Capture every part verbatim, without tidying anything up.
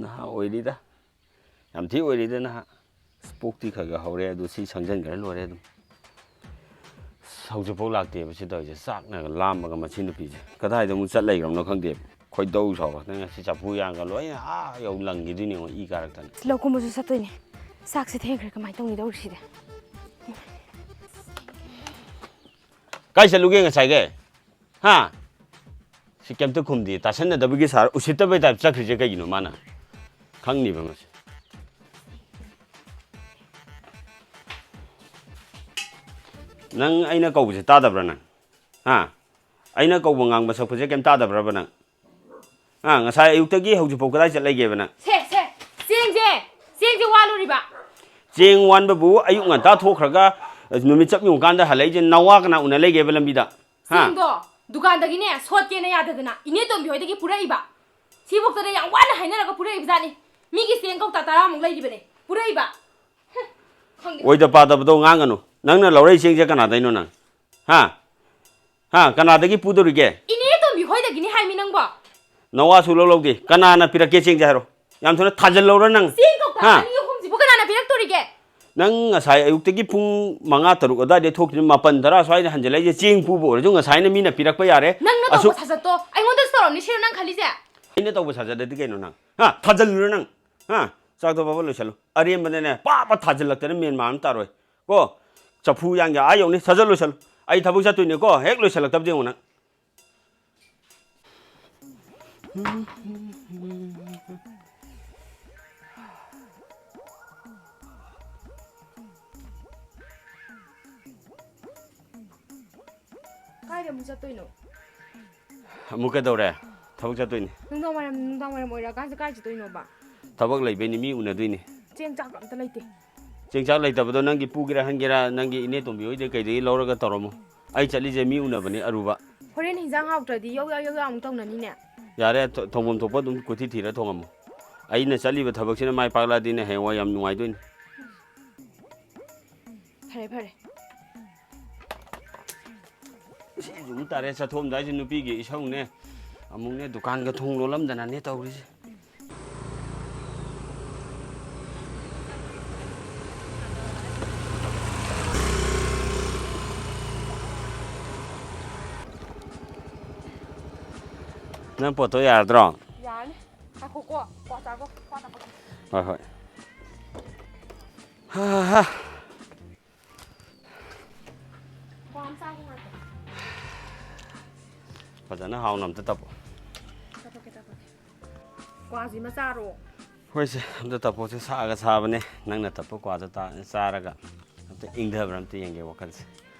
ꯅꯍꯥ ꯑꯣꯏꯔꯤꯗ꯫ ꯌꯥꯝ ꯊꯤ ꯑꯣꯏꯔꯤꯗ ꯅꯍꯥ꯫ ꯑꯁ, ꯄꯣꯛꯇꯤ ꯈꯔ ꯈꯔ ꯍꯧꯔꯦ, ꯑꯗꯨ ꯁꯤ ꯁꯪꯖꯟꯈ꯭ꯔ ꯂꯣꯏꯔꯦ ꯑꯗꯨꯝ꯫ ꯑꯁ, ꯍꯧꯖꯤꯛꯐꯥꯎ ꯂꯥꯛꯇꯦꯕ ꯁꯤ ꯇꯧꯔꯤꯁꯦ꯫ ꯆꯥꯛꯅꯒ ꯂꯥꯝꯕꯒ ꯃꯁꯤ ꯅꯨꯄꯤꯁꯦ꯫ ꯀꯗꯥꯏꯗ ꯑꯃꯨꯛ ꯆꯠ ꯂꯩꯈ꯭ꯔꯕꯅꯣ ꯈꯪꯗꯦꯕ꯫ ꯈꯣꯏꯗꯧ ꯁꯥꯎꯒꯠꯇꯅ ꯉꯁꯤ ꯆꯐꯨ ꯌꯥꯡꯒ ꯂꯣꯏꯅ ꯑꯥ ꯌꯧ ꯂꯪꯈꯤꯗꯣꯏꯅꯤ ꯌꯦꯡꯉꯣ, ꯏ ꯀꯥꯔꯛꯇꯅ꯫ ꯂꯧ ꯀꯨꯝꯕꯁꯨ ꯆꯠꯇꯣꯏꯅꯦ꯫ ꯆꯥꯛꯁꯦ ꯊꯦꯡꯈ꯭ꯔꯦ, ꯀꯃꯥꯏꯅ ꯇꯧꯅꯤ ꯇꯧꯔꯤꯁꯤꯗꯤ? ꯀꯥꯏ ꯆꯠꯂꯨꯒꯦ ꯉꯁꯥꯏꯒꯩ? ꯍꯥ? ꯁꯤ ꯀꯩꯝꯇ ꯈꯨꯝꯗꯦ꯫ ꯇꯥꯁꯟꯅꯗꯕꯒꯤ ꯁꯥꯔ ꯎꯁꯤꯠꯇꯕꯩ ꯇꯥꯏꯞ ꯆꯠꯈ꯭ꯔꯤꯁꯦ ꯀꯩꯒꯤꯅꯣ ꯃꯥꯅ? ꯈꯪꯅꯤꯕ ꯃꯁꯤ꯫ ꯅꯪ ꯑꯩꯅ ꯀꯧꯕꯁꯦ ꯇꯥꯗꯕ꯭ꯔꯥ ꯅꯪ? ꯍꯥ? ꯑꯩꯅ ꯀꯧꯕ ꯉꯥꯡꯕ ꯁꯛꯄꯁꯦ ꯀꯩꯝ ꯇꯥꯗꯕ꯭ꯔꯕ ꯅꯪ? ꯍꯥ? ꯉꯁꯥꯏ ꯑꯌꯨꯛꯇꯒꯤ ꯍꯧꯖꯤꯛꯐꯥꯎ ꯀꯗꯥꯏ ꯆꯠ ꯂꯩꯒꯦꯕ ꯅꯪ? ꯁꯦ, ꯁꯦ, ꯆꯦꯡꯁꯦ, ꯆꯦꯡꯁꯦ ꯋꯥꯂꯨꯔꯤꯕ꯫ ꯆꯦꯡ ꯋꯥꯟꯕꯕꯨ ꯑꯌꯨꯛ ꯉꯟꯇꯥ ꯊꯣꯛꯈ꯭ꯔꯒ ꯅꯨꯃꯤꯠ ꯆꯞ ꯌꯨꯡꯉꯀꯥꯟꯗ ꯍꯜꯂꯛꯏꯁꯦ, ꯅꯋꯥ ꯀꯅꯥ ꯎꯅ ꯂꯩꯒꯦꯕ ꯂꯝꯕꯤꯗ? ꯍꯥ? ꯆꯦꯡꯗꯣ ꯗꯨꯀꯥꯟꯗꯒꯤꯅꯦ ꯁꯣꯠꯀꯦꯅ ꯌꯥꯗꯗꯅ ꯏꯅꯦ ꯇꯣꯝꯕꯤ ꯍꯣꯏꯗꯒꯤ ꯄꯨꯔꯛꯏꯕ꯫ ꯁꯤꯐꯧꯇꯅꯦ ꯌꯥꯝ ꯋꯥꯅ ꯍꯥꯏꯅꯔꯒ ꯄꯨꯔꯛꯏꯕ ꯖꯥꯠꯅꯤ꯫ ꯃꯤꯒꯤ ꯆꯦꯡ ꯀꯧꯇꯥ ꯇꯔꯥꯃꯨꯛ ꯂꯩꯔꯤꯕꯅꯦ, ꯄꯨꯔꯛꯏꯕ꯫ ꯍꯨꯝ, ꯈꯪꯗꯦ꯫ ꯑꯣꯏꯗ ꯄꯥꯗꯕꯗꯣ ꯉꯥꯡꯒꯅꯨ꯫ ꯅꯪꯅ ꯂꯧꯔꯛꯏ ꯆꯦꯡꯁꯦ ꯀꯅꯥꯗꯩꯅꯣ ꯅꯪ? ꯍꯥ? ꯍꯥ? ꯀꯅꯥꯗꯒꯤ ꯄꯨꯗꯣꯔꯤꯒꯦ? ꯏꯅꯦ ꯇꯣꯝꯕꯤ ꯍꯣꯏꯗꯒꯤꯅꯤ ꯍꯥꯏꯃꯤ ꯅꯪꯕꯣ꯫ ꯅꯋꯥ ꯁꯨꯛꯂꯧ ꯂꯧꯗꯦ꯫ ꯀꯅꯥꯅ ꯄꯤꯔꯛꯀꯦ ꯆꯦꯡꯁꯦ ꯍꯥꯏꯔꯣ? ꯌꯥꯝ ꯊꯨꯅ ꯊꯥꯖꯤꯜꯂꯧꯔ ꯅꯪ꯫ ꯆꯦꯡ ꯀꯧꯇꯥ ꯍꯥ? ꯑꯅꯤ ꯑꯍꯨꯝꯁꯤꯕꯨ ꯀꯅꯥꯅ ꯄꯤꯔꯛꯇꯣꯔꯤꯒꯦ? ꯅꯪ ꯉꯁꯥꯏ ꯑꯌꯨꯛꯇꯒꯤ ꯄꯨꯡ ꯃꯉꯥ, ꯇꯔꯨꯛ ꯑꯗꯨꯋꯥꯏꯗꯩ ꯊꯣꯛꯇ꯭ꯔꯤ, ꯃꯥꯄꯟ, ꯇꯔꯥ ꯁ꯭ꯋꯥꯏꯗ ꯍꯟꯖꯤꯜꯂꯛꯏꯁꯦ, ꯆꯦꯡ ꯄꯨꯕ ꯑꯣꯏꯔꯁꯨ ꯉꯁꯥꯏꯅ ꯃꯤꯅ ꯄꯤꯔꯛꯄ ꯌꯥꯔꯦ꯫ ꯅꯪꯅ ꯇꯧꯕ ꯑꯁꯨꯛ ꯁꯥꯖꯠꯇꯣ ꯑꯩꯉꯣꯟꯗꯁꯨ ꯇꯧꯔꯝꯅꯤ ꯁꯤꯔꯣ ꯅꯪ ꯈꯜꯂꯤꯁꯦ? ꯑꯩꯅ ꯇꯧꯕ ꯁꯥꯖꯠ ꯑꯗꯤ ꯀꯩꯅꯣ ꯅꯪ? ꯍꯥ? ꯊꯥꯖꯤꯜꯂꯨꯔ ꯅꯪ? ꯍꯥ? ꯆꯥꯛꯇꯣ ꯐꯕ ꯂꯣꯏꯁꯜꯂꯨ꯫ ꯑꯔꯦꯝꯕꯗꯅꯦ ꯄꯥ ꯄꯥ ꯊꯥꯖꯤꯜꯂꯛꯇꯅ ꯃꯦꯟ ꯃꯥꯟ ꯑꯃ ꯇꯥꯔꯣꯏ꯫ ꯀꯣ? ꯆꯐꯨ ꯌꯥꯡꯒꯦ ꯑꯥ ꯌꯧꯅꯤ꯫ ꯁꯠ ꯁꯠ ꯂꯣꯏꯁꯜꯂꯨ꯫ ꯑꯩ ꯊꯕꯛ ꯆꯠꯇꯣꯏꯅꯦꯀꯣ꯫ ꯍꯦꯛ ꯂꯣꯏꯁꯜꯂꯛꯇꯕꯗ ꯌꯦꯡꯉꯨ ꯅꯪ꯫ ꯀꯥꯏꯗ ꯑꯃꯨꯛ ꯆꯠꯇꯣꯏꯅꯣ? ꯑꯃꯨꯛ ꯀꯩꯗꯧꯔꯦ? ꯊꯕꯛ ꯆꯠꯇꯣꯏꯅꯤ꯫ ꯅꯨꯡꯗꯥꯡ ꯋꯥꯏꯔꯝ, ꯅꯨꯡꯗꯥꯡ ꯋꯥꯏꯔꯝ ꯑꯣꯏꯔꯛꯑꯀꯥꯟꯁꯤꯗ ꯀꯥꯏ ꯆꯠꯇꯣꯏꯅꯣꯕ? ꯊꯕꯛ ꯂꯩꯕꯩꯅꯤ, ꯃꯤ ꯎꯅꯗꯣꯏꯅꯤ꯫ ꯆꯦꯡ ꯆꯥꯛꯀ ꯑꯝꯇ ꯂꯩꯇꯦ꯫ ꯆꯦꯡ ꯆꯥꯛ ꯂꯩꯇꯕꯗꯣ ꯅꯪꯒꯤ ꯄꯨꯒꯦꯔꯥ ꯍꯟꯒꯦꯔꯥ, ꯅꯪꯒꯤ ꯏꯅꯦ ꯇꯣꯝꯕꯤ ꯍꯣꯏꯗꯩ ꯀꯩꯗꯒꯤ ꯂꯧꯔꯒ ꯇꯧꯔꯝꯃꯣ꯫ ꯑꯩ ꯆꯠꯂꯤꯁꯦ ꯃꯤ ꯎꯅꯕꯅꯤ ꯑꯔꯨꯕ꯫ ꯍꯣꯔꯦꯟ ꯍꯤꯟꯖꯥꯡ ꯍꯥꯎꯇ꯭ꯔꯗꯤ ꯌꯧ ꯌꯥ, ꯌꯧ ꯌꯥ ꯑꯃꯨꯛ ꯇꯧꯅꯅꯤꯅꯦ꯫ ꯌꯥꯔꯦ, ꯊꯣ-, ꯊꯣꯡꯐꯝ ꯊꯣꯛꯄ ꯑꯗꯨꯝ ꯀꯣꯏꯊꯤ ꯊꯤꯔ ꯊꯣꯡꯉꯝꯃꯣ꯫ ꯑꯩꯅ ꯆꯠꯂꯤꯕ ꯊꯕꯛꯁꯤꯅ ꯃꯥꯏ ꯄꯥꯛꯂꯛꯑꯗꯤꯅꯦ ꯍꯌꯦꯡꯋꯥꯏ ꯌꯥꯝ ꯅꯨꯡꯉꯥꯏꯗꯣꯏꯅꯤ꯫ ꯐꯔꯦ, ꯐꯔꯦ꯫ ꯁꯤꯁꯨ ꯑꯃꯨꯛ ꯇꯥꯔꯦ, ꯆꯠꯊꯣꯛꯑꯝꯗꯥꯏꯁꯤ ꯅꯨꯄꯤꯒꯤ ꯏꯁꯧꯅꯦ꯫ ꯑꯃꯨꯛꯅꯦ ꯗꯨꯀꯥꯟꯒ ꯊꯣꯡ ꯂꯣꯜꯂꯝꯗꯅꯅꯦ ꯇꯧꯔꯤꯁꯦ꯫ ꯅꯪ ꯄꯣꯠꯇꯣ ꯌꯥꯔꯗ꯭ꯔꯣ? ꯌꯥꯔꯅꯤ꯫ ꯉꯥꯏꯈꯣꯀꯣ, ꯀ꯭ꯋꯥ ꯆꯥꯒꯣ, ꯀ꯭ꯋꯥ ꯆꯥꯒꯣ꯫ ꯍꯣꯏ, ꯍꯣꯏ꯫ ꯍꯥ, ꯍꯥ꯫ ꯀ꯭ꯋꯥ ꯑꯃ ꯆꯥꯒꯣ, ꯉꯥꯏꯈꯣ꯫ ꯐꯖꯅ ꯍꯥꯎꯅ ꯑꯝꯇ ꯇꯞꯄꯣ꯫ ꯇꯞꯄꯛꯀꯦ, ꯇꯞꯄꯛꯀꯦ꯫ ꯀ꯭ꯋꯥꯁꯤꯃ ꯆꯥꯔꯣ꯫ ꯍꯣꯏꯁꯦ, ꯑꯝꯇ ꯇꯞꯄꯣꯁꯦ, ꯁꯥꯒ ꯁꯥꯕꯅꯦ꯫ ꯅꯪꯅ ꯇꯞꯄ ꯀ꯭ꯋꯥꯗꯣ ꯇꯥ-, ꯆꯥꯔꯒ ꯑꯝꯇ ꯏꯪꯊꯕ꯭ꯔꯥ ꯑꯝꯇ ꯌꯦꯡꯒꯦ ꯋꯥꯈꯜꯁꯦ꯫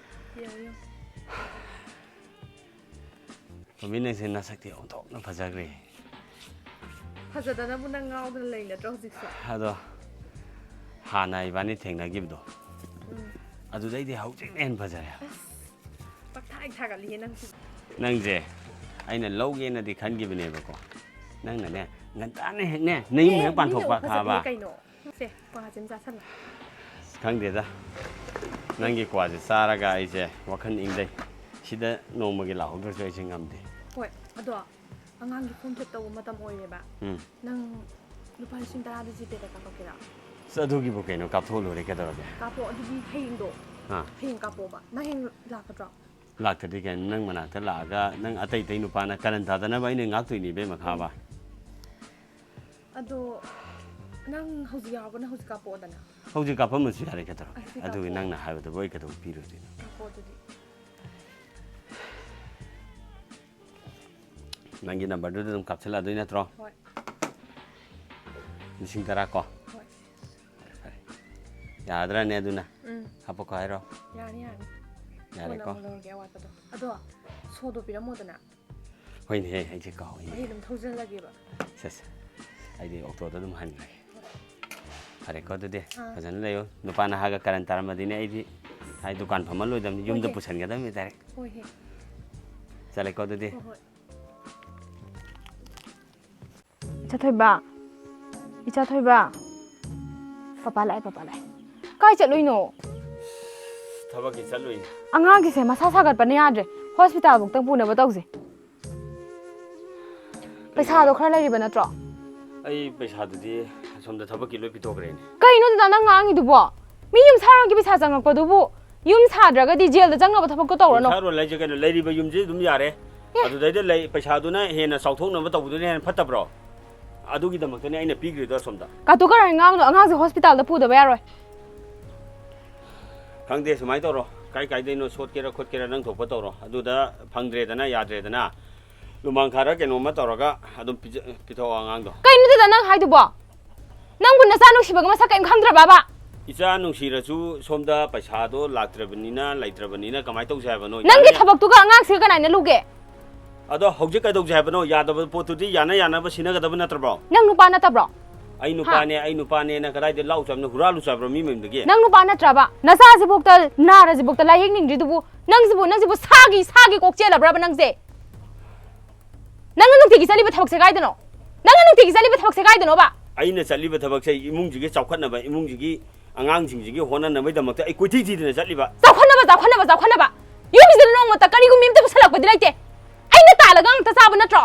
ꯌꯦꯡꯉꯣ, ꯌꯦꯡꯉꯣ꯫ ꯇꯣꯝꯕꯤ, ꯅꯪꯁꯦ ꯅꯁꯛꯇꯤ ꯑꯣꯟꯊꯣꯛꯅ ꯐꯖꯈ꯭ꯔꯦ꯫ ꯐꯖꯗꯅꯕꯨ ꯅꯪ ꯉꯥꯎꯗꯅ ꯂꯩ ꯅꯠꯇ꯭ꯔꯣ ꯍꯧꯖꯤꯛꯁꯨ? ꯑꯗꯣ ꯍꯥꯟꯅ ꯏꯕꯥꯅꯤ ꯊꯦꯡꯅꯈꯤꯕꯗꯣ, ꯎꯝ꯫ ꯑꯗꯨꯗꯩꯗꯤ ꯍꯧꯖꯤꯛꯅ ꯍꯦꯟꯅ ꯐꯖꯔꯦ ꯍꯥꯏꯕ꯫ ꯑꯁ, ꯄꯪꯊꯥ ꯍꯦꯛ ꯊꯥꯒꯠꯂꯤꯍꯦ ꯅꯪꯁꯨ꯫ ꯅꯪꯁꯦ ꯑꯩꯅ ꯂꯧꯒꯦꯅꯗꯤ ꯈꯟꯈꯤꯕꯅꯦꯕꯀꯣ, ꯅꯪꯅꯅꯦ ꯉꯟꯇꯥꯅ ꯍꯦꯛꯅꯦ ꯅꯌꯨꯝ ꯑꯦ, ꯍꯦꯛ ꯃꯤꯅ ꯄꯥꯟꯊꯣꯛꯄ ꯎꯕ ꯐꯖꯕꯅꯦ ꯈꯪꯉꯕ? ꯀꯩꯅꯣ? ꯁꯦ, ꯀ꯭ꯋꯥꯁꯦ ꯑꯗꯨꯝ ꯆꯥꯁꯜꯂꯣ꯫ ꯑꯁ, ꯈꯪꯗꯦꯗ, ꯅꯪꯒꯤ ꯀ꯭ꯋꯥꯁꯦ ꯆꯥꯔꯒ ꯑꯩꯁꯦ ꯋꯥꯈꯜ ꯏꯪꯗꯩ꯫ ꯁꯤꯗ ꯅꯣꯡꯃꯒꯤ ꯂꯥꯛꯍꯧꯗ꯭ꯔꯁꯨ ꯑꯩꯁꯦ ꯉꯝꯗꯦ꯫ ꯍꯣꯏ, ꯑꯗꯣ ꯑꯉꯥꯡꯒꯤ ꯐꯣꯝ ꯐꯤꯜ ꯇꯧꯕ ꯃꯇꯝ ꯑꯣꯏꯔꯦꯕ꯫ ꯎꯝ꯫ ꯅꯪ ꯂꯨꯄꯥ ꯂꯤꯁꯤꯡ ꯇꯔꯥꯗꯨ ꯖꯤꯄꯦꯗ ꯀꯥꯞꯄꯛꯀꯦꯔꯥ? ꯑꯁ, ꯑꯗꯨꯒꯤꯕꯨ ꯀꯩꯅꯣ, ꯀꯥꯞꯊꯣꯛꯑ ꯂꯣꯏꯔꯦ, ꯀꯩꯗꯧꯔꯒꯦ? ꯀꯥꯞꯄꯣ, ꯑꯗꯨꯗꯤ ꯍꯌꯦꯡꯗꯣ꯫ ꯑꯥ꯫ ꯍꯌꯦꯡ ꯀꯥꯞꯄꯣꯕ꯫ ꯅꯪ ꯍꯌꯦꯡ ꯂꯥꯛꯀꯗ꯭ꯔꯣ? ꯂꯥꯛꯇꯗꯤ ꯀꯩꯅꯣ, ꯅꯪ ꯃꯅꯥꯛꯇ ꯂꯥꯛꯑꯒ ꯅꯪ ꯑꯇꯩ ꯑꯇꯩ ꯅꯨꯄꯥꯅ ꯀꯔꯟ ꯇꯥꯗꯅꯕ ꯑꯩꯅ ꯉꯥꯛꯇꯣꯏꯅꯤ ꯏꯕꯦꯝꯃ, ꯈꯪꯉꯕ? ꯑꯗꯣ ꯅꯪ ꯍꯧꯖꯤꯛ ꯌꯥꯎꯔꯒꯅ ꯍꯧꯖꯤꯛ ꯀꯥꯞꯄꯛꯑꯣꯗꯅ꯫ ꯍꯧꯖꯤꯛ ꯀꯥꯞꯄꯝꯃꯁꯨ ꯌꯥꯔꯦ, ꯀꯩꯗꯧꯔꯒꯦ? ꯑꯗꯨꯗꯤ ꯑꯗꯨꯒꯤ ꯀꯥꯞꯄꯛꯑꯣ꯫ ꯅꯪꯅ ꯍꯥꯏꯕꯗꯨꯕꯨ ꯑꯩ ꯀꯩꯗꯧꯕ ꯄꯤꯔꯨꯗꯣꯏꯅꯣ? ꯀꯥꯞꯄꯛꯑꯣ ꯑꯗꯨꯗꯤ꯫ ꯅꯪꯒꯤ ꯅꯝꯕꯔꯗꯨꯗ ꯑꯗꯨꯝ ꯀꯥꯞꯁꯤꯜꯂꯛꯑꯗꯣꯏ ꯅꯠꯇ꯭ꯔꯣ? ꯍꯣꯏ꯫ ꯂꯤꯁꯤꯡ ꯇꯔꯥ ꯀꯣ? ꯍꯣꯏ꯫ ꯐꯔꯦ, ꯐꯔꯦ꯫ ꯌꯥꯔꯗ꯭ꯔꯥꯅꯦ ꯑꯗꯨꯅ? ꯎꯝ꯫ ꯍꯥꯄꯛꯈꯣ ꯍꯥꯏꯔꯣ? ꯌꯥꯅꯤ, ꯌꯥꯅꯤ꯫ ꯌꯥꯔꯦꯀꯣ? ꯀꯣꯟꯅ ꯑꯃꯨꯛ ꯂꯧꯔꯒꯦ ꯑꯋꯥꯠꯄꯗꯣ꯫ ꯑꯗꯣ ꯁꯣꯗꯣ ꯄꯤꯔꯝꯃꯣꯗꯅ꯫ ꯍꯣꯏꯅꯦꯍꯦ, ꯑꯩꯁꯦ ꯀꯥꯎꯏꯅꯦ꯫ ꯑꯩ ꯑꯗꯨꯝ ꯊꯧꯖꯤꯜꯂꯒꯦꯕ꯫ ꯁꯦ, ꯁꯦ꯫ ꯑꯩꯗꯤ ꯑꯣꯛꯇꯣꯗ ꯑꯗꯨꯝ ꯍꯟꯈ꯭ꯔꯒꯦ꯫ ꯐꯔꯦꯀꯣ ꯑꯗꯨꯗꯤ, ꯑꯥ꯫ ꯐꯖꯅ ꯂꯩꯌꯨ꯫ ꯅꯨꯄꯥ ꯅꯍꯥꯒ ꯀꯔꯟ ꯇꯥꯔꯝꯃꯗꯤꯅꯦ ꯑꯩꯗꯤ, ꯍꯥꯏ, ꯗꯨꯀꯥꯟ ꯐꯝꯃ ꯂꯣꯏꯗꯕꯅꯤ, ꯌꯨꯝꯗ ꯍꯣꯏꯍꯦ꯫ ꯄꯨꯁꯟꯒꯗꯕꯅꯤ direct꯫ ꯍꯣꯏꯍꯦ꯫ ꯆꯠꯂꯦꯀꯣ ꯑꯗꯨꯗꯤ꯫ ꯍꯣꯏ, ꯍꯣꯏ꯫ ꯏꯆꯥ ꯊꯣꯏꯕ, ꯏꯆꯥ ꯊꯣꯏꯕ, ꯄꯄꯥ ꯂꯥꯛꯑꯦ, ꯄꯄꯥ ꯂꯥꯛꯑꯦ꯫ ꯀꯥꯏ ꯆꯠꯂꯨꯏꯅꯣ? ꯊꯕꯛꯀꯤ ꯆꯠꯂꯨꯏꯅꯦ꯫ ꯑꯉꯥꯡꯒꯤꯁꯦ ꯃꯁꯥ ꯁꯥꯒꯠꯄꯅ ꯌꯥꯗ꯭ꯔꯦ, ꯍꯣꯁꯄꯤꯇꯥꯜ ꯕꯨꯛꯇꯪ ꯄꯨꯅꯕ ꯇꯧꯁꯦ꯫ ꯄꯩꯁꯥꯗꯣ ꯈꯔ ꯂꯩꯔꯤꯕ ꯅꯠꯇ꯭ꯔꯣ? ꯑꯩ ꯄꯩꯁꯥꯗꯨꯗꯤ ꯑꯁꯣꯝꯗ ꯊꯕꯛꯀꯤ ꯂꯣꯏ ꯄꯤꯊꯣꯛꯈ꯭ꯔꯦꯅꯦ꯫ ꯀꯩꯅꯣ ꯗꯗꯥ ꯅꯪ ꯉꯥꯡꯉꯤꯗꯨꯕꯣ? ꯃꯤ ꯌꯨꯝ ꯁꯥꯔꯣꯟꯒꯤ ꯄꯩꯁꯥ ꯆꯪꯉꯛꯄꯗꯨꯕꯨ ꯌꯨꯝ ꯁꯥꯗ꯭ꯔꯒꯗꯤ ꯖꯦꯜꯗ ꯆꯪꯅꯕ ꯊꯕꯛꯇꯣ ꯇꯧꯔꯅꯨ꯫ ꯌꯨꯝ ꯁꯥꯔꯣꯟ ꯍꯥꯏꯁꯦ ꯀꯩꯅꯣ? ꯂꯩꯔꯤꯕ ꯌꯨꯝꯁꯦ ꯑꯗꯨꯝ ꯌꯥꯔꯦ꯫ ꯑꯗꯨꯗꯩꯗ ꯂꯩ ꯄꯩꯁꯥꯗꯨꯅ ꯍꯦꯟꯅ ꯆꯥꯎꯊꯣꯛꯅꯕ ꯇꯧꯕꯗꯨꯅ ꯍꯦꯟꯅ ꯐꯠꯇꯕ꯭ꯔꯣ? ꯑꯗꯨꯒꯤꯗꯃꯛꯇꯅꯦ ꯑꯩꯅ ꯄꯤꯈ꯭ꯔꯤꯗꯣ ꯑꯁꯣꯝꯗ꯫ ꯀꯥꯇꯨ ꯀꯔꯟ ꯉꯥꯡꯅꯨ, ꯑꯉꯥꯡꯁꯦ ꯍꯣꯁꯄꯤꯇꯥꯜꯗ ꯄꯨꯗꯕ ꯌꯥꯔꯣꯏ꯫ ꯈꯪꯗꯦ, ꯁꯨꯃꯥꯏꯅ ꯇꯧꯔꯣ, ꯀꯥꯏ ꯀꯥꯏꯗꯩꯅꯣ ꯁꯣꯠꯀꯦꯔꯥ ꯈꯣꯠꯀꯦꯔꯥ ꯅꯪ ꯊꯣꯛꯄ ꯇꯧꯔꯣ, ꯑꯗꯨꯗ ꯐꯪꯗ꯭ꯔꯦꯗꯅ, ꯌꯥꯗ꯭ꯔꯦꯗꯅ, ꯂꯨꯃꯥꯡ ꯈꯥꯔ ꯀꯩꯅꯣꯝꯃ ꯇꯧꯔꯒ ꯑꯗꯨꯝ ꯄꯤꯖ-, ꯄꯤꯊꯣꯛꯑꯣ ꯑꯉꯥꯡꯗꯣ꯫ ꯀꯩꯅꯣꯗꯨꯗ ꯅꯪ ꯍꯥꯏꯗꯨꯕꯣ? ꯅꯪꯕꯨ ꯅꯆꯥ ꯅꯨꯡꯁꯤꯕꯒ ꯃꯁꯛ ꯀꯔꯤꯝ ꯈꯪꯗ꯭ꯔꯕꯕ? ꯏꯆꯥ ꯅꯨꯡꯁꯤꯔꯁꯨ ꯁꯣꯝꯗ ꯄꯩꯁꯥꯗꯣ ꯂꯥꯛꯇ꯭ꯔꯕꯅꯤꯅ, ꯂꯩꯇ꯭ꯔꯕꯅꯤꯅ ꯀꯃꯥꯏꯅ ꯇꯧꯁꯦ ꯍꯥꯏꯕꯅꯣ? ꯅꯪꯒꯤ ꯌꯥꯅꯤ꯫ ꯊꯕꯛꯇꯨꯒ ꯑꯉꯥꯡꯁꯤꯒ ꯀꯅꯥꯅ ꯂꯨꯒꯦ? ꯑꯗꯣ ꯍꯧꯖꯤꯛ ꯀꯩꯗꯧꯁꯦ ꯍꯥꯏꯕꯅꯣ? ꯌꯥꯗꯕ ꯄꯣꯠꯇꯨꯗꯤ ꯌꯥꯅ ꯌꯥꯅꯕ ꯁꯤꯟꯅꯒꯗꯕ ꯅꯠꯇ꯭ꯔꯕ꯭ꯔꯣ? ꯅꯪ ꯅꯨꯄꯥ ꯅꯠꯇꯕ꯭ꯔꯣ? ꯑꯩ ꯍꯥ? ꯅꯨꯄꯥꯅꯦ, ꯑꯩ ꯅꯨꯄꯥꯅꯦꯅ ꯀꯗꯥꯏꯗ ꯂꯥꯎ ꯆꯥꯕꯅꯣ, ꯍꯨꯔꯥꯜꯂꯨ ꯆꯥꯕ꯭ꯔꯣ ꯃꯤ ꯃꯌꯨꯝꯗꯒꯤ? ꯅꯪ ꯅꯨꯄꯥ ꯅꯠꯇ꯭ꯔꯕ? ꯅꯆꯥꯁꯤꯐꯧꯗ ꯅꯥꯔꯁꯤꯐꯧꯗ ꯂꯥꯏꯌꯦꯡꯅꯤꯡꯗ꯭ꯔꯤꯗꯨꯕꯨ, ꯅꯪꯁꯤꯕꯨ, ꯅꯪꯁꯤꯕꯨ ꯁꯥꯒꯤ, ꯁꯥꯒꯤ ꯀꯣꯛ ꯆꯦꯜꯂꯕ꯭ꯔꯕ ꯅꯪꯁꯦ? ꯅꯪꯅ ꯅꯨꯡꯇꯤꯒꯤ ꯆꯠꯂꯤꯕ ꯊꯕꯛꯁꯦ ꯀꯥꯏꯗꯅꯣ? ꯅꯪꯅ ꯅꯨꯡꯇꯤꯒꯤ ꯆꯠꯂꯤꯕ ꯊꯕꯛꯁꯦ ꯀꯥꯏꯗꯅꯣꯕ? ꯑꯩꯅ ꯆꯠꯂꯤꯕ ꯊꯕꯛꯁꯦ ꯏꯃꯨꯡꯁꯤꯒꯤ ꯆꯥꯎꯈꯠꯅꯕ, ꯏꯃꯨꯡꯁꯤꯒꯤ ꯑꯉꯥꯡꯁꯤꯡꯁꯤꯒꯤ ꯍꯣꯠꯅꯅꯕꯒꯤꯗꯃꯛꯇ ꯑꯩ ꯀꯣꯏꯊꯤ ꯊꯤꯗꯅ ꯆꯠꯂꯤꯕ꯫ ꯆꯥꯎꯈꯠꯅꯕ, ꯆꯥꯎꯈꯠꯅꯕ, ꯆꯥꯎꯈꯠꯅꯕ! ꯌꯨꯝꯁꯤꯗ ꯅꯣꯡꯃꯇ ꯀꯔꯤꯒꯨꯝꯕ ꯑꯝꯇ ꯄꯨꯁꯜꯂꯛꯄꯗꯤ ꯂꯩꯇꯦ꯫ ꯑꯩꯅ ꯇꯥꯜꯂꯒ ꯉꯥꯛꯇ ꯆꯥꯕ ꯅꯠꯇ꯭ꯔꯣ?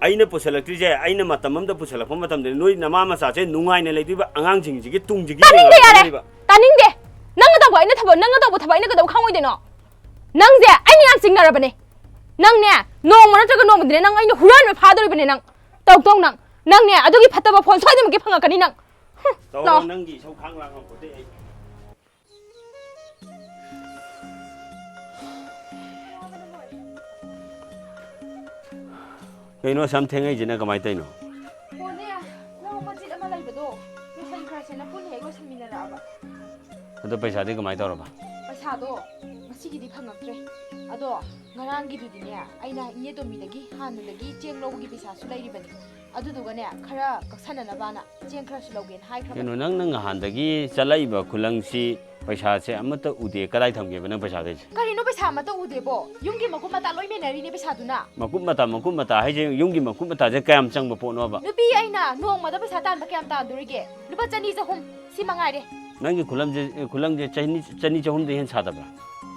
ꯑꯩꯅ ꯄꯨꯁꯜꯂꯛꯇ꯭ꯔꯤꯁꯦ, ꯑꯩꯅ ꯃꯇꯝ ꯑꯃꯗ ꯄꯨꯁꯜꯂꯛꯄ ꯃꯇꯝꯗ ꯅꯣꯏ ꯅꯃꯥ ꯃꯆꯥꯁꯦ ꯅꯨꯡꯉꯥꯏꯅ ꯂꯩꯗꯣꯏꯕ, ꯑꯉꯥꯡꯁꯤꯡꯁꯤꯒꯤ ꯇꯨꯡꯁꯤꯒꯤ ꯇꯥꯅꯤꯡꯗꯦ, ꯌꯦꯡꯉꯒ ꯌꯥꯔꯦ! ꯍꯣꯠꯅꯔꯤꯕ꯫ ꯇꯥꯅꯤꯡꯗꯦ! ꯅꯪꯅ ꯇꯧꯕ ꯑꯩꯅ ꯊꯕꯛ, ꯅꯪꯅ ꯇꯧꯕ ꯊꯕꯛ ꯑꯩꯅ ꯀꯩꯗꯧ ꯈꯪꯉꯣꯏꯗꯣꯏꯅꯣ? ꯅꯪꯁꯦ ꯑꯩꯅ ꯌꯥꯝ ꯆꯤꯡꯅꯔꯕꯅꯦ꯫ ꯅꯪꯅꯦ, ꯅꯣꯡꯃ ꯅꯠꯇ꯭ꯔꯒ ꯅꯣꯡꯃꯗꯤꯅꯦ ꯅꯪ ꯑꯩꯅ ꯍꯨꯔꯥꯟꯕ ꯐꯥꯗꯣꯔꯤꯕꯅꯦ ꯅꯪ꯫ ꯇꯧ ꯇꯧ ꯅꯪ꯫ ꯅꯪꯅꯦ, ꯑꯗꯨꯒꯤ ꯐꯠꯇꯕ ꯐꯣꯟ ꯁꯣꯏꯗꯅꯃꯛꯀꯤ ꯐꯪꯉꯛꯀꯅꯤ ꯅꯪ꯫ ꯍꯨꯝ, ꯇꯧꯔꯣ, ꯂꯥꯛꯑꯣ꯫ ꯅꯪꯒꯤ ꯏꯁꯧ ꯈꯥꯡ ꯂꯥꯡ ꯉꯝꯄꯣꯠꯇꯦ ꯑꯩ꯫ ꯀꯩꯅꯣ ꯑꯁꯨꯛ ꯌꯥꯝ ꯊꯦꯡꯉꯛꯏꯁꯤꯅ ꯀꯃꯥꯏꯅ ꯇꯧꯔꯤꯅꯣ? ꯐꯣꯟꯅꯦ, ꯂꯧ ꯃꯆꯤꯠ ꯑꯃ ꯂꯩꯕꯗꯣ ꯂꯣꯏꯁꯟꯈ꯭ꯔꯁꯦꯅ ꯄꯨꯟꯅ ꯍꯦꯛ ꯂꯣꯏꯁꯟꯃꯤꯟꯅꯔꯛꯑꯕ꯫ ꯑꯗꯣ ꯄꯩꯁꯥꯗꯤ ꯀꯃꯥꯏꯅ ꯇꯧꯔꯕ? ꯄꯩꯁꯥꯗꯣ ꯉꯁꯤꯒꯤꯗꯤ ꯐꯪꯉꯛꯇ꯭ꯔꯦ꯫ ꯑꯗꯣ ꯉꯔꯥꯡꯒꯤꯗꯨꯗꯤꯅꯦ, ꯑꯩꯅ ꯏꯅꯦ ꯇꯣꯝꯕꯤꯗꯒꯤ ꯍꯥꯟꯅꯗꯒꯤ ꯆꯦꯡ ꯂꯧꯕꯒꯤ ꯄꯩꯁꯥꯁꯨ ꯂꯩꯔꯤꯕꯅꯤ꯫ ꯑꯗꯨꯗꯨꯒꯅꯦ, ꯈꯔ ꯀꯛꯁꯟꯅꯅꯕꯅ ꯆꯦꯡ ꯈꯔꯁꯨ ꯂꯧꯒꯦꯅ ꯍꯥꯏꯈ꯭ꯔꯕꯅꯤ꯫ ꯀꯩꯅꯣ, ꯅꯪꯅ ꯉꯍꯥꯟꯗꯒꯤ ꯆꯠꯂꯛꯏꯕ ꯈꯨꯂꯪꯁꯤ ꯄꯩꯁꯥꯁꯦ ꯑꯃꯠꯇ ꯎꯗꯦ, ꯀꯗꯥꯏ ꯊꯝꯒꯦꯕ ꯅꯪ ꯄꯩꯁꯥꯈꯩꯁꯦ? ꯀꯔꯤꯅꯣ ꯄꯩꯁꯥ ꯑꯃꯠꯇ ꯎꯗꯦꯕꯣ? ꯌꯨꯝꯒꯤ ꯃꯀꯨꯞ ꯃꯇꯥ ꯂꯣꯏ ꯃꯦꯟꯅꯔꯤꯅꯦ ꯄꯩꯁꯥꯗꯨꯅ꯫ ꯃꯀꯨꯞ ꯃꯇꯥ, ꯃꯀꯨꯞ ꯃꯇꯥ ꯍꯥꯏꯁꯦ ꯌꯨꯝꯒꯤ ꯃꯀꯨꯞ ꯃꯇꯥꯁꯦ ꯀꯌꯥꯝ ꯆꯪꯕ ꯄꯣꯠꯅꯣꯕ? ꯅꯨꯄꯤ ꯑꯩꯅ ꯅꯣꯡꯃꯗ ꯄꯩꯁꯥ ꯇꯥꯟꯕ ꯀꯌꯥꯝ ꯇꯥꯟꯗꯣꯔꯤꯒꯦ? ꯂꯨꯄꯥ ꯆꯅꯤ ꯆꯍꯨꯝ, ꯁꯤ ꯃꯉꯥꯏꯔꯦ꯫ ꯅꯪꯒꯤ ꯈꯨꯂꯪꯁꯦ, ꯈꯨꯂꯪꯁꯦ ꯆꯅꯤ, ꯆꯅꯤ ꯆꯍꯨꯝꯗꯩ ꯍꯦꯟꯅ ꯁꯥꯗꯕ꯭ꯔꯥ?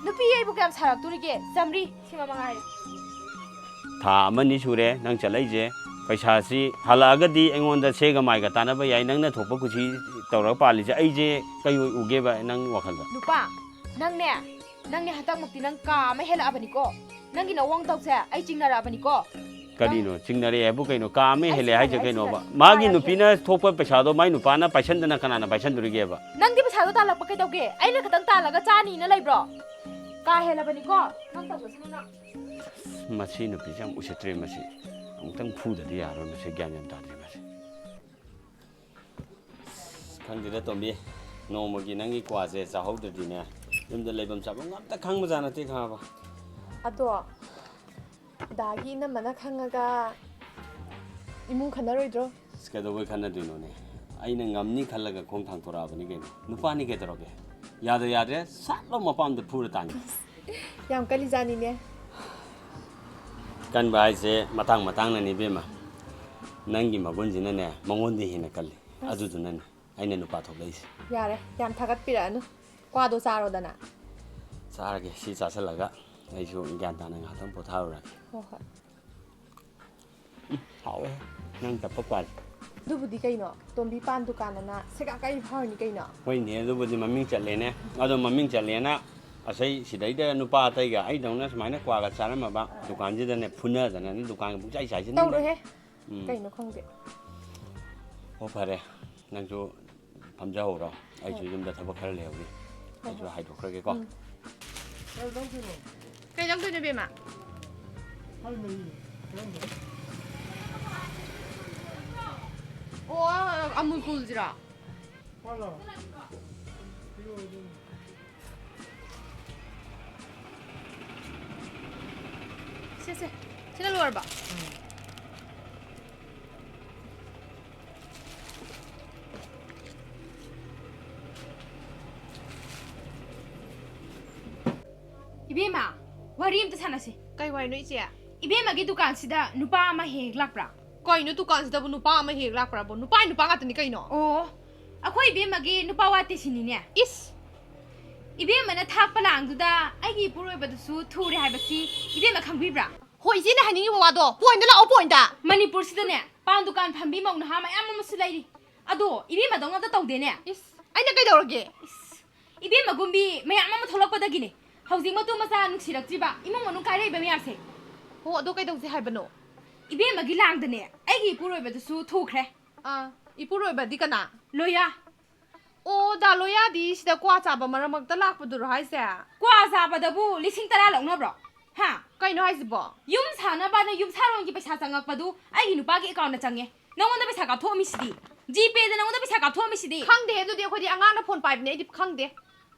ꯅꯨꯄꯤ ꯑꯩꯕꯨ ꯀꯌꯥꯝ ꯁꯥꯔꯛꯇꯣꯔꯤꯒꯦ? ꯆꯥꯝꯃꯔꯤ꯫ ꯁꯤꯃ ꯃꯉꯥꯏꯔꯦ꯫ ꯊꯥ ꯑꯃꯅꯤ ꯁꯨꯔꯦ ꯅꯪ ꯆꯠꯂꯛꯏꯁꯦ꯫ ꯄꯩꯁꯥꯁꯤ ꯍꯜꯂꯛꯑꯒꯗꯤ ꯑꯩꯉꯣꯟꯗ ꯁꯦꯒ ꯃꯥꯏꯒ ꯇꯥꯟꯅꯕ ꯌꯥꯏ, ꯅꯪꯅ ꯊꯣꯛꯄ ꯀꯨꯁꯤ ꯇꯧꯔꯒ ꯄꯥꯜꯂꯤꯁꯦ꯫ ꯑꯩꯁꯦ ꯀꯩ ꯑꯣꯏ ꯎꯒꯦꯕ ꯅꯪ ꯋꯥꯈꯜꯗ? ꯅꯨꯄꯥ, ꯅꯪꯅꯦ, ꯅꯪꯅꯦ ꯍꯟꯗꯛꯃꯛꯇꯤ ꯅꯪ ꯀꯥ ꯑꯃ ꯍꯦꯜꯂꯛꯑꯕꯅꯤꯀꯣ꯫ ꯅꯪꯒꯤ ꯅꯑꯣꯡ ꯇꯧꯁꯦ ꯑꯩ ꯆꯤꯡꯅꯔꯛꯑꯕꯅꯤꯀꯣ꯫ ꯀꯔꯤꯅꯣ? ꯆꯤꯡꯅꯔꯛꯑꯦ ꯍꯥꯏꯕꯨ ꯀꯩꯅꯣ? ꯀꯥ ꯑꯃ ꯑꯩ ꯍꯦꯜꯂꯦ ꯍꯥꯏꯁꯦ ꯆꯤꯡꯅꯔꯦ, ꯑꯩ ꯀꯩꯅꯣꯕ? ꯆꯤꯡꯅꯔꯦ꯫ ꯃꯥꯒꯤ ꯅꯨꯄꯤꯅ ꯊꯣꯛꯄ ꯄꯩꯁꯥꯗꯣ ꯃꯥꯏ ꯅꯨꯄꯥꯅ ꯄꯥꯏꯁꯟꯗꯅ ꯀꯅꯥꯅ ꯄꯥꯏꯁꯟꯗꯣꯔꯤꯒꯦꯕ? ꯅꯪꯗꯤ ꯄꯩꯁꯥꯗꯣ ꯇꯥꯜꯂꯛꯄ ꯀꯩꯗꯧꯒꯦ? ꯑꯩꯅ ꯈꯛꯇꯪ ꯇꯥꯜꯂꯒ ꯆꯥꯅꯤꯅ ꯂꯩꯕ꯭ꯔꯣ? ꯀꯥ ꯍꯦꯜꯂꯕꯅꯤꯀꯣ꯫ ꯅꯪ ꯇꯧꯖꯁꯅꯨ ꯅꯪ꯫ ꯃꯁꯤ ꯅꯨꯄꯤꯁꯦ ꯌꯥꯝ ꯎꯁꯤꯠꯇ꯭ꯔꯦ꯫ ꯃꯁꯤ ꯑꯃꯨꯛꯇꯪ ꯐꯨꯗꯗꯤ ꯌꯥꯔꯣꯏ꯫ ꯃꯁꯤ ꯒ꯭ꯌꯥꯟ ꯌꯥꯝ ꯇꯥꯗ꯭ꯔꯦ ꯃꯁꯤ꯫ ꯑꯁ, ꯈꯪꯗꯦꯗ ꯇꯣꯝꯕꯤ, ꯅꯣꯡꯃꯒꯤ ꯅꯪꯒꯤ ꯀ꯭ꯋꯥꯁꯦ ꯆꯥꯍꯧꯗ꯭ꯔꯗꯤꯅꯦ, ꯌꯨꯝꯗ ꯂꯩꯐꯝ ꯆꯥꯐꯝ ꯑꯝꯇ ꯈꯪꯕꯖꯥꯠ ꯅꯠꯇꯦ, ꯈꯪꯉꯕ? ꯑꯗꯣ ꯗꯥꯒꯤ ꯏꯅꯝꯃꯅ ꯈꯪꯉꯒ ꯏꯃꯨꯡ ꯈꯟꯅꯔꯣꯏꯗ꯭ꯔꯣ? ꯑꯁ, ꯀꯩꯗꯧꯕꯩ ꯈꯟꯅꯗꯣꯏꯅꯣꯅꯦ? ꯑꯩꯅ ꯉꯝꯅꯤ ꯈꯜꯂꯒ ꯈꯣꯡ ꯊꯥꯡꯗꯣꯔꯛꯑꯕꯅꯤ ꯀꯩꯅꯣ꯫ ꯅꯨꯄꯥꯅꯤ ꯀꯩꯗꯧꯔꯒꯦ? ꯌꯥꯗ ꯌꯥꯗ꯭ꯔꯦ, ꯁꯠ ꯂꯥꯎ ꯃꯄꯥꯝꯗ ꯐꯨꯔ ꯇꯥꯟꯒꯦ꯫ ꯌꯥꯝ ꯀꯜꯂꯤꯖꯥꯠꯅꯤꯅꯦ꯫ ꯀꯟꯕ ꯍꯥꯏꯁꯦ ꯃꯇꯥꯡ ꯃꯇꯥꯡꯅꯅꯤ ꯏꯕꯦꯝꯃ꯫ ꯅꯪꯒꯤ ꯃꯒꯨꯟꯁꯤꯅꯅꯦ ꯃꯉꯣꯟꯗ ꯍꯦꯟꯅ ꯀꯜꯂꯤ꯫ ꯑꯁ꯫ ꯑꯗꯨꯗꯨꯅꯅꯦ ꯑꯩꯅ ꯅꯨꯄꯥ ꯊꯣꯛꯂꯛꯏꯁꯦ꯫ ꯌꯥꯔꯦ, ꯌꯥꯝ ꯊꯥꯒꯠꯄꯤꯔꯛꯑꯅꯨ꯫ ꯀ꯭ꯋꯥꯗꯣ ꯆꯥꯔꯣꯗꯅ꯫ ꯆꯥꯔꯒꯦ, ꯁꯤ ꯆꯥꯁꯤꯜꯂꯒ ꯑꯩꯁꯨ ꯒ꯭ꯌꯥꯟ ꯇꯥꯅ ꯉꯥꯏꯍꯥꯛꯇꯪ ꯄꯣꯊꯥꯔꯨꯔꯒꯦ꯫ ꯍꯣꯏ, ꯍꯣꯏ꯫ ꯎꯝ, ꯍꯥꯎꯋꯦ ꯅꯪ ꯆꯠꯄ ꯀ꯭ꯋꯥꯁꯦ꯫ ꯑꯗꯨꯕꯨꯗꯤ ꯀꯩꯅꯣ, ꯇꯣꯝꯕꯤ ꯄꯥꯟ ꯗꯨꯀꯥꯟ ꯑꯅ ꯁꯦꯒꯥꯛ ꯀꯛꯏ ꯐꯥꯎꯔꯤꯅꯤ ꯀꯩꯅꯣ꯫ ꯍꯣꯏꯅꯦ, ꯑꯗꯨꯕꯨꯗꯤ ꯃꯃꯤꯡ ꯆꯠꯂꯦꯅꯦ꯫ ꯑꯗꯣ ꯃꯃꯤꯡ ꯆꯠꯂꯦꯅ ꯑꯁꯩ ꯁꯤꯗꯩꯗ ꯅꯨꯄꯥ ꯑꯇꯩꯒ ꯑꯩꯗꯧꯅ ꯁꯨꯃꯥꯏꯅ ꯀ꯭ꯋꯥꯒ ꯆꯥꯔꯝꯃꯕ ꯗꯨꯀꯥꯟꯁꯤꯗꯅꯦ ꯐꯨꯅꯗꯅꯅꯦ ꯗꯨꯀꯥꯟꯒ ꯄꯨꯡꯆꯥꯏ ꯆꯥꯏꯁꯤꯟ ꯇꯧꯔꯣꯏꯍꯦ꯫ ꯎꯝ꯫ ꯀꯩꯅꯣ ꯈꯪꯗꯦ꯫ ꯍꯣ, ꯐꯔꯦ, ꯅꯪꯁꯨ ꯐꯝꯖꯍꯧꯔꯣ꯫ ꯑꯩꯁꯨ ꯍꯣꯏ꯫ ꯌꯨꯝꯗ ꯊꯕꯛ ꯈꯔ ꯂꯩꯍꯧꯔꯤ꯫ ꯍꯣꯏ, ꯑꯩꯁꯨ ꯍꯣꯏ꯫ ꯍꯥꯏꯗꯣꯛꯈ꯭ꯔꯒꯦꯀꯣ꯫ ꯎꯝ꯫ ꯀꯩ ꯂꯧꯗꯣꯏꯅꯣ ꯏꯕꯦꯝꯃ? ꯍꯣꯏ, ꯃꯔꯤ꯫ ꯀꯔꯝꯕ? ꯑꯣ, ꯑꯃꯨꯜ ꯀꯨꯜꯁꯤꯔꯣ? ꯍꯣꯏ, ꯂꯥꯎ꯫ ꯄꯤꯔꯛꯑꯣ ꯑꯗꯨꯝ꯫ ꯁꯦ, ꯁꯦ꯫ ꯁꯤꯅ ꯂꯣꯏꯔꯕ? ꯎꯝ꯫ ꯏꯕꯦꯝꯃ, ꯋꯥꯔꯤ ꯑꯝꯇ ꯁꯥꯟꯅꯁꯤ꯫ ꯀꯩ ꯋꯥꯔꯤꯅꯣ, ꯏꯆꯦ? ꯏꯕꯦꯝꯃꯒꯤ ꯗꯨꯀꯥꯟꯁꯤꯗ ꯅꯨꯄꯥ ꯑꯃ ꯍꯦꯛ ꯍꯦꯛ ꯂꯥꯛꯄ꯭ꯔꯥ? ꯀꯩꯅꯣ, ꯗꯨꯀꯥꯟꯁꯤꯗꯕꯨ ꯅꯨꯄꯥ ꯑꯃ ꯍꯦꯛ ꯍꯦꯛ ꯂꯥꯛꯄ꯭ꯔꯥꯕꯣ? ꯅꯨꯄꯥꯒꯤ ꯅꯨꯄꯥ ꯉꯥꯛꯇꯅꯤ ꯀꯩꯅꯣ꯫ ꯑꯣ, ꯑꯩꯈꯣꯏ ꯏꯕꯦꯝꯃꯒꯤ ꯅꯨꯄꯥ ꯋꯥꯠꯇꯦ ꯁꯤꯅꯤꯅꯦ꯫ ꯏꯁ! ꯏꯕꯦꯝꯃꯅ ꯊꯥꯛꯄ ꯂꯥꯡꯗꯨꯗ ꯑꯩꯒꯤ ꯏꯄꯨꯔꯣꯏꯕꯗꯨꯁꯨ ꯊꯨꯔꯦ ꯍꯥꯏꯕꯁꯤ ꯏꯕꯦꯝꯃ ꯈꯪꯕꯤꯕ꯭ꯔꯥ? ꯍꯣꯏ, ꯏꯆꯦꯅ ꯍꯥꯏꯅꯤꯡꯉꯤꯕ ꯋꯥꯗꯣ ꯄꯣꯏꯟꯗ ꯂꯥꯛꯑꯣ, ꯄꯣꯏꯟꯗ꯫ ꯃꯅꯤꯄꯨꯔꯁꯤꯗꯅꯦ, ꯄꯥꯟ ꯗꯨꯀꯥꯟ ꯐꯝꯕꯤ ꯃꯧ ꯅꯍꯥ ꯃꯌꯥꯝ ꯑꯃꯁꯨ ꯂꯩꯔꯤ꯫ ꯑꯗꯣ ꯏꯕꯦꯝꯃꯗꯧꯅ ꯑꯝꯇ ꯇꯧꯗꯦꯅꯦ꯫ ꯏꯁ, ꯑꯩꯅ ꯀꯩꯗꯧꯔꯒꯦ? ꯏꯁ, ꯏꯕꯦꯝꯃꯒꯨꯝꯕꯤ ꯃꯌꯥꯝ ꯑꯃ ꯊꯣꯛꯂꯛꯄꯗꯒꯤꯅꯦ ꯍꯧꯖꯤꯛ ꯃꯇꯨ ꯃꯆꯥ ꯅꯨꯡꯁꯤꯔꯛꯇ꯭ꯔꯤꯕ ꯏꯃꯨꯡ ꯃꯅꯨꯡ ꯀꯥꯏꯔꯛꯏꯕ ꯃꯌꯥꯝꯁꯦ꯫ ꯍꯣ, ꯑꯗꯣ ꯀꯩꯗꯧꯁꯦ ꯍꯥꯏꯕꯅꯣ? ꯏꯕꯦꯝꯃꯒꯤ ꯂꯥꯡꯗꯅꯦ ꯑꯩꯒꯤ ꯏꯄꯨꯔꯣꯏꯕꯗꯨꯁꯨ ꯊꯨꯈ꯭ꯔꯦ꯫ ꯑꯥ, ꯏꯄꯨꯔꯣꯏꯕꯗꯤ ꯀꯅꯥ? ꯂꯣꯌꯥ꯫ ꯑꯣ, ꯗꯥ ꯂꯣꯌꯥꯗꯤ ꯁꯤꯗ ꯀ꯭ꯋꯥ ꯆꯥꯕ ꯃꯔꯛ ꯃꯔꯛꯇ ꯂꯥꯛꯄꯗꯨꯔꯣ ꯍꯥꯏꯁꯦ? ꯀ꯭ꯋꯥ ꯆꯥꯕꯗꯕꯨ ꯂꯤꯁꯤꯡ ꯇꯔꯥ ꯂꯧꯅꯕ꯭ꯔꯣ? ꯍꯥ? ꯀꯩꯅꯣ ꯍꯥꯏꯁꯤꯕꯣ? ꯌꯨꯝ ꯁꯥꯅꯕꯅ ꯌꯨꯝꯁꯥꯔꯣꯟꯒꯤ ꯄꯩꯁꯥ ꯆꯪꯉꯛꯄꯗꯨ ꯑꯩꯒꯤ ꯅꯨꯄꯥꯒꯤ ꯑꯦꯀꯥꯎꯟꯗ ꯆꯪꯉꯦ꯫ ꯅꯉꯣꯟꯗ ꯄꯩꯁꯥ ꯀꯥꯞꯊꯣꯛꯑꯝꯃꯤꯁꯤꯗꯤ? ꯖꯤꯄꯦꯗ ꯅꯉꯣꯟꯗ ꯄꯩꯁꯥ ꯀꯥꯞꯊꯣꯛꯑꯝꯃꯤꯁꯤꯗꯤ? ꯈꯪꯗꯦꯍꯦ, ꯑꯗꯨꯗꯤ ꯑꯩꯈꯣꯏꯗꯤ ꯑꯉꯥꯡꯅ ꯐꯣꯟ ꯄꯥꯏꯕꯅꯦ, ꯑꯩꯗꯤ ꯈꯪꯗꯦ꯫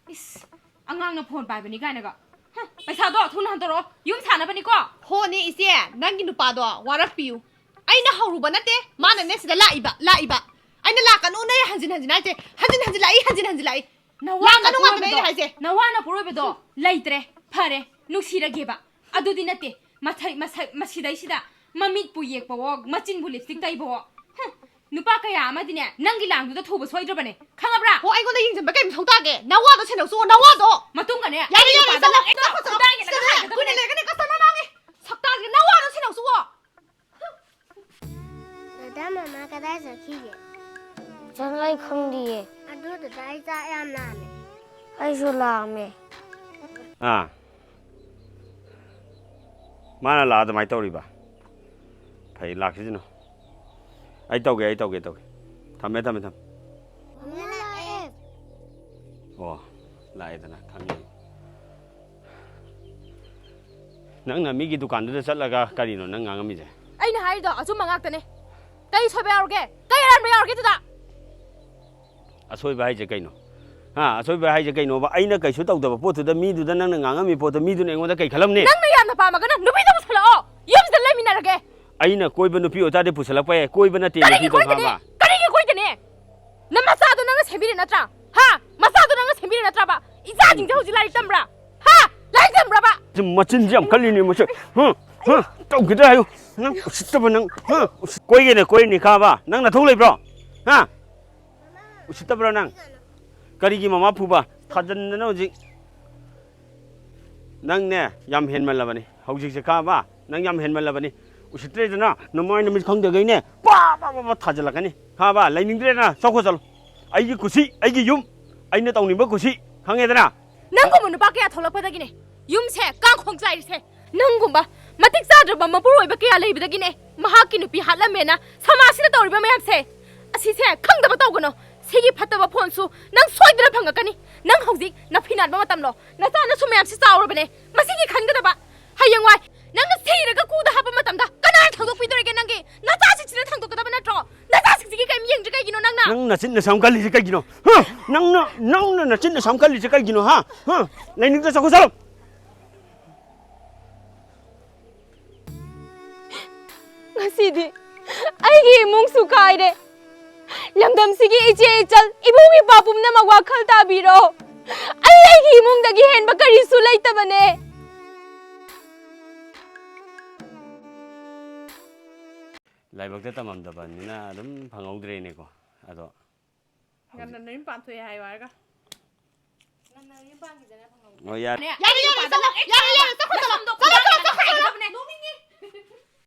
ꯏꯁ, ꯑꯉꯥꯡꯅ ꯐꯣꯟ ꯄꯥꯏꯕꯅꯤ ꯀꯥꯏꯅꯒ꯫ ꯍꯨꯝ, ꯄꯩꯁꯥꯗꯣ ꯊꯨꯅ ꯍꯟꯗꯣꯔꯛꯑꯣ, ꯌꯨꯝ ꯁꯥꯅꯕꯅꯤꯀꯣ꯫ ꯍꯣꯅꯦ ꯏꯆꯦ, ꯅꯪꯒꯤ ꯅꯨꯄꯥꯗꯣ ꯋꯥꯔꯛꯄꯤꯌꯨ꯫ ꯑꯩꯅ ꯍꯧꯔꯨꯕ ꯅꯠꯇꯦ, ꯃꯥꯅꯅꯦ ꯁꯤꯗ ꯂꯥꯛꯏꯕ, ꯂꯥꯛꯏꯕ꯫ ꯑꯩꯅ ꯂꯥꯛꯀꯅꯨꯅ ꯍꯟꯖꯤꯟ ꯍꯟꯖꯤꯟ ꯍꯥꯏꯁꯦ, ꯍꯟꯖꯤꯟ ꯍꯟꯖꯤꯜꯂꯛꯏ, ꯍꯟꯖꯤꯟ ꯍꯟꯖꯤꯜꯂꯛꯏ꯫ ꯅꯋꯥꯅ ꯂꯥꯛꯀꯅꯨ ꯉꯥꯛꯇꯅꯦ ꯑꯩꯅ ꯄꯨꯔꯣꯏꯕꯗꯣ, ꯍꯥꯏꯁꯦ꯫ ꯅꯋꯥꯅ ꯄꯨꯔꯣꯏꯕꯗꯣ ꯂꯩꯇ꯭ꯔꯦ, ꯐꯔꯦ, ꯅꯨꯡꯁꯤꯔꯒꯦꯕ꯫ ꯑꯗꯨꯗꯤ ꯅꯠꯇꯦ, ꯃꯁꯛ, ꯃꯁꯛ, ꯃꯁꯤꯗꯩꯁꯤꯗ ꯃꯃꯤꯠꯄꯨ ꯌꯦꯛꯄꯋꯣ, ꯃꯆꯤꯟꯕꯨ ꯂꯤꯞꯁꯇꯤꯛ ꯇꯩꯕꯋꯣ꯫ ꯍꯨꯝ, ꯅꯨꯄꯥ ꯀꯌꯥ ꯑꯃꯗꯤꯅꯦ, ꯅꯪꯒꯤ ꯂꯥꯡꯗꯨꯗ ꯊꯨꯕ ꯁꯣꯏꯗ꯭ꯔꯕꯅꯦ, ꯈꯪꯉꯕ꯭ꯔꯥ? ꯍꯣ, ꯑꯩꯉꯣꯟꯗ ꯌꯦꯡꯁꯤꯟꯕ ꯀꯩ ꯃꯊꯧ ꯇꯥꯒꯦ? ꯅꯋꯥꯗꯣ ꯁꯦꯟꯅꯧ ꯆꯣ, ꯅꯋꯥꯗꯣ! ꯃꯇꯨꯡꯒꯅꯦ, ꯌꯥꯔꯦ, ꯑꯩꯒꯤ ꯌꯥꯔꯦ, ꯅꯨꯄꯥꯗ ꯆꯠꯂꯣ, ꯅꯪ ꯆꯠꯂꯣ, ꯆꯠꯂꯣ, ꯆꯠꯂꯣ, ꯆꯠꯂꯣ, ꯀꯨꯏꯅ ꯂꯩꯔꯒꯅꯦ, ꯀꯁꯇꯃꯔ ꯃꯥꯡꯉꯦ꯫ ꯁꯛꯇꯥꯁꯤꯒ, ꯅꯋꯥꯗꯣ ꯁꯦꯟꯅꯧ ꯆꯣ! ꯗꯗꯥ, ꯃꯃꯥ ꯀꯗꯥꯏ ꯆꯠꯈꯤꯒꯦ? ꯆꯪꯉꯛꯏ ꯈꯪꯗꯤꯌꯦ꯫ ꯑꯗꯨ ꯗꯗꯥ, ꯑꯩ ꯆꯥꯛ ꯌꯥꯝ ꯂꯥꯝꯃꯦ꯫ ꯑꯩꯁꯨ ꯂꯥꯝꯃꯦ꯫ ꯑꯥ꯫ ꯃꯥꯅ ꯂꯥꯛꯑ ꯑꯗꯨꯃꯥꯏꯅ ꯇꯧꯔꯤꯕ? ꯐꯩ, ꯂꯥꯛꯈꯤꯁꯅꯨ꯫ ꯑꯩ ꯇꯧꯒꯦ, ꯑꯩ ꯇꯧꯒꯦ, ꯇꯧꯒꯦ꯫ ꯊꯝꯃꯦ, ꯊꯝꯃꯦ, ꯊꯝꯃꯦ꯫ ꯃꯃꯥ ꯂꯥꯛꯑꯦ꯫ ꯑꯣ, ꯂꯥꯛꯑꯦꯗꯅ, ꯈꯪꯉꯦ꯫ ꯅꯪꯅ ꯃꯤꯒꯤ ꯗꯨꯀꯥꯟꯗꯨꯗ ꯆꯠꯂꯒ ꯀꯔꯤꯅꯣ ꯅꯪ ꯉꯥꯡꯉꯝꯃꯤꯁꯦ? ꯑꯩꯅ ꯍꯥꯏꯔꯤꯗꯣ ꯑꯆꯨꯝꯕ ꯉꯥꯛꯇꯅꯦ꯫ ꯀꯔꯤ ꯁꯣꯏꯕ ꯌꯥꯎꯔꯒꯦ? ꯀꯔꯤ ꯑꯔꯥꯟꯕ ꯌꯥꯎꯔꯒꯦ ꯑꯗꯨꯗ? ꯑꯁꯣꯏꯕ ꯍꯥꯏꯁꯦ ꯀꯩꯅꯣ? ꯍꯥ? ꯑꯁꯣꯏꯕ ꯍꯥꯏꯁꯦ ꯀꯩꯅꯣꯕ? ꯑꯩꯅ ꯀꯩꯁꯨ ꯇꯧꯗꯕ ꯄꯣꯠꯇꯨꯗ ꯃꯤꯗꯨꯗ ꯅꯪꯅ ꯉꯥꯡꯉꯝꯃꯤ ꯄꯣꯠꯇꯣ ꯃꯤꯗꯨꯅ ꯑꯩꯉꯣꯟꯗ ꯀꯩ ꯈꯜꯂꯝꯅꯤ? ꯅꯪꯅ ꯌꯥꯝꯅ ꯄꯥꯝꯃꯒꯅ ꯅꯨꯄꯤꯗꯣ ꯄꯨꯁꯜꯂꯛꯑꯣ꯫ ꯌꯨꯝꯁꯤꯗ ꯂꯩꯃꯤꯟꯅꯔꯒꯦ꯫ ꯑꯩꯅ ꯀꯣꯏꯕ ꯅꯨꯄꯤ ꯑꯣꯏꯇꯥꯔꯗꯤ ꯄꯨꯁꯜꯂꯛꯄ ꯌꯥꯏ, ꯀꯣꯏꯕ ꯅꯠꯇꯦ ꯀꯔꯤꯒꯤ ꯅꯨꯄꯤꯗꯣ, ꯀꯣꯏꯗꯅꯤ? ꯈꯪꯉꯕ? ꯀꯔꯤꯒꯤ ꯀꯣꯏꯗꯅꯤ? ꯅꯃꯆꯥꯗꯣ ꯅꯪꯅ ꯁꯦꯝꯕꯤꯔꯦ ꯅꯠꯇ꯭ꯔꯥ? ꯍꯥ? ꯃꯆꯥꯗꯣ ꯅꯪꯅ ꯁꯦꯝꯕꯤꯔꯦ ꯅꯠꯇ꯭ꯔꯕ? ꯏꯆꯥꯁꯤꯡꯁꯦ ꯍꯧꯖꯤꯛ ꯂꯥꯏꯔꯤꯛ ꯇꯝꯕ꯭ꯔꯥ? ꯍꯥ? ꯂꯥꯏꯔꯤꯛ ꯇꯝꯕ꯭ꯔꯕ? ꯁꯤ ꯃꯆꯤꯟꯁꯤ ꯌꯥꯝ ꯀꯜꯂꯤꯅꯦ ꯃꯁꯤ꯫ ꯍꯥ? ꯍꯥ? ꯇꯧꯈꯤꯗ꯭ꯔꯥ ꯍꯥꯏꯌꯨ꯫ ꯅꯪ ꯎꯁꯤꯠꯇꯕ ꯅꯪ꯫ ꯍꯥ? ꯎꯁꯤꯠ-, ꯀꯣꯏꯒꯦꯅꯦ ꯀꯣꯏꯅꯤ ꯈꯪꯉꯕ? ꯅꯪ ꯅꯊꯧ ꯂꯩꯕ꯭ꯔꯣ? ꯍꯥ? ꯎꯁꯤꯠꯇꯕ꯭ꯔꯥ ꯅꯪ? ꯀꯔꯤꯒꯤ ꯃꯃꯥ ꯐꯨꯕ? ꯊꯥꯖꯟꯗꯅ ꯍꯧꯖꯤꯛ꯫ ꯅꯪꯅꯦ ꯌꯥꯝ ꯍꯦꯟꯃꯜꯂꯕꯅꯤ꯫ ꯍꯧꯖꯤꯛꯁꯦ ꯈꯪꯉꯕ? ꯅꯪ ꯌꯥꯝ ꯍꯦꯟꯃꯜꯂꯕꯅꯤ꯫ ꯎꯁꯤꯠꯇ꯭ꯔꯦꯗꯅ ꯅꯃꯥꯏ ꯅꯃꯤꯠ ꯈꯪꯗꯈꯩꯅꯦ ꯄꯥ ꯄꯥ ꯄꯥ ꯄꯥ ꯊꯥꯖꯤꯜꯂꯛꯀꯅꯤ꯫ ꯈꯪꯉꯕ? ꯂꯩꯅꯤꯡꯗ꯭ꯔꯦꯗꯅ ꯆꯠꯈꯣ ꯆꯠꯂꯣ꯫ ꯑꯩꯒꯤ ꯀꯨꯁꯤ, ꯑꯩꯒꯤ ꯌꯨꯝ, ꯑꯩꯅ ꯇꯧꯅꯤꯡꯕ ꯀꯨꯁꯤ꯫ ꯈꯪꯉꯦꯗꯅ? ꯅꯪꯒꯨꯝꯕ ꯅꯨꯄꯥ ꯀꯌꯥ ꯊꯣꯛꯂꯛꯄꯗꯒꯤꯅꯦ ꯌꯨꯝꯁꯦ ꯀꯥꯡꯈꯣꯡ ꯆꯥꯏꯔꯤꯁꯦ꯫ ꯅꯪꯒꯨꯝꯕ ꯃꯇꯤꯛ ꯆꯥꯗ꯭ꯔꯕ ꯃꯄꯨꯔꯣꯏꯕ ꯀꯌꯥ ꯂꯩꯕꯗꯒꯤꯅꯦ ꯃꯍꯥꯛꯀꯤ ꯅꯨꯄꯤ ꯍꯥꯠꯂꯝꯃꯦꯅ ꯁꯃꯥꯖꯁꯤꯗ ꯇꯧꯔꯤꯕ ꯃꯌꯥꯝꯁꯦ꯫ ꯑꯁꯤꯁꯦ ꯈꯪꯗꯕ ꯇꯧꯒꯅꯣ꯫ ꯁꯤꯒꯤ ꯐꯠꯇꯕ ꯐꯣꯟꯁꯨ ꯅꯪ ꯁꯣꯏꯗꯅ ꯐꯪꯉꯛꯀꯅꯤ꯫ ꯅꯪ ꯍꯧꯖꯤꯛ ꯅꯐꯤ ꯅꯥꯟꯕ ꯃꯇꯝꯂꯣ? ꯅꯆꯥ ꯅꯁꯨ ꯃꯌꯥꯝꯁꯤ ꯆꯥꯎꯔꯕꯅꯦ꯫ ꯃꯁꯤꯒꯤ ꯈꯟꯒꯗꯕ꯫ ꯍꯌꯦꯡꯋꯥꯏ ꯅꯪꯅ ꯁꯤꯔꯒ ꯀꯨꯗ ꯍꯥꯞꯄ ꯃꯇꯝꯗ ꯀꯅꯥꯅ ꯊꯥꯡꯗꯣꯛꯄꯤꯗꯣꯔꯤꯒꯦ? ꯅꯪꯒꯤ ꯅꯆꯥꯁꯤꯡꯁꯤꯅ ꯊꯥꯡꯗꯣꯛꯀꯗꯕ ꯅꯠꯇ꯭ꯔꯣ? ꯅꯆꯥꯁꯤꯡꯁꯤꯒꯤ ꯀꯔꯤꯝ ꯌꯦꯡꯗ꯭ꯔꯤ ꯀꯩꯒꯤꯅꯣ ꯅꯪꯅ? ꯅꯪ ꯅꯆꯤꯟ ꯅꯁꯝ ꯀꯜꯂꯤꯁꯦ ꯀꯩꯒꯤꯅꯣ? ꯍꯥ? ꯅꯪꯅ ꯅꯪꯅ ꯅꯆꯤꯟ ꯅꯁꯝ ꯀꯜꯂꯤꯁꯦ ꯀꯩꯒꯤꯅꯣ? ꯍꯥ? ꯍꯥ? ꯂꯩꯅꯤꯡꯗ ꯆꯠꯈꯣ ꯆꯠꯂꯣ꯫ ꯉꯁꯤꯗꯤ ꯑꯩꯒꯤ ꯏꯃꯨꯡꯁꯨ ꯀꯥꯏꯔꯦ꯫ ꯂꯝꯗꯝꯁꯤꯒꯤ ꯏꯆꯦ ꯏꯆꯜ, ꯏꯕꯨꯡ ꯏꯄ꯭ꯋꯥ ꯄꯨꯝꯅꯃꯛ ꯋꯥꯈꯜ ꯇꯥꯕꯤꯔꯣ꯫ ꯑꯩ ꯑꯩꯒꯤ ꯏꯃꯨꯡꯗꯒꯤ ꯍꯦꯟꯕ ꯀꯔꯤꯁꯨ ꯂꯩꯇꯕꯅꯦ꯫ ꯂꯥꯏꯕꯛꯇ ꯇꯝꯃꯝꯗꯕꯅꯤꯅ ꯑꯗꯨꯝ ꯐꯪꯍꯧꯗ꯭ꯔꯦꯅꯦꯀꯣ꯫ ꯑꯗꯣ ꯉꯟꯅ ꯅꯌꯨꯝ ꯄꯥꯟꯊꯣꯛꯑꯦ ꯍꯥꯏꯌꯣ ꯍꯥꯏꯔꯒ꯫ ꯉꯟꯅ ꯌꯨꯝ ꯄꯥꯟꯈꯤꯗꯅ ꯐꯪꯍꯧꯗ꯭ꯔꯦ꯫ ꯑꯣ, ꯌꯥꯔꯦ꯫ ꯌꯥꯔꯦ, ꯌꯥꯔꯦ, ꯆꯠꯂꯣ, ꯌꯥꯔꯦ, ꯌꯥꯔꯦ, ꯆꯠꯈ꯭ꯔꯣ, ꯆꯠꯂꯣ꯫ ꯆꯠꯂꯣ, ꯆꯠꯂꯣ, ꯆꯠꯈ꯭ꯔꯣ, ꯆꯠꯈ꯭ꯔꯣ꯫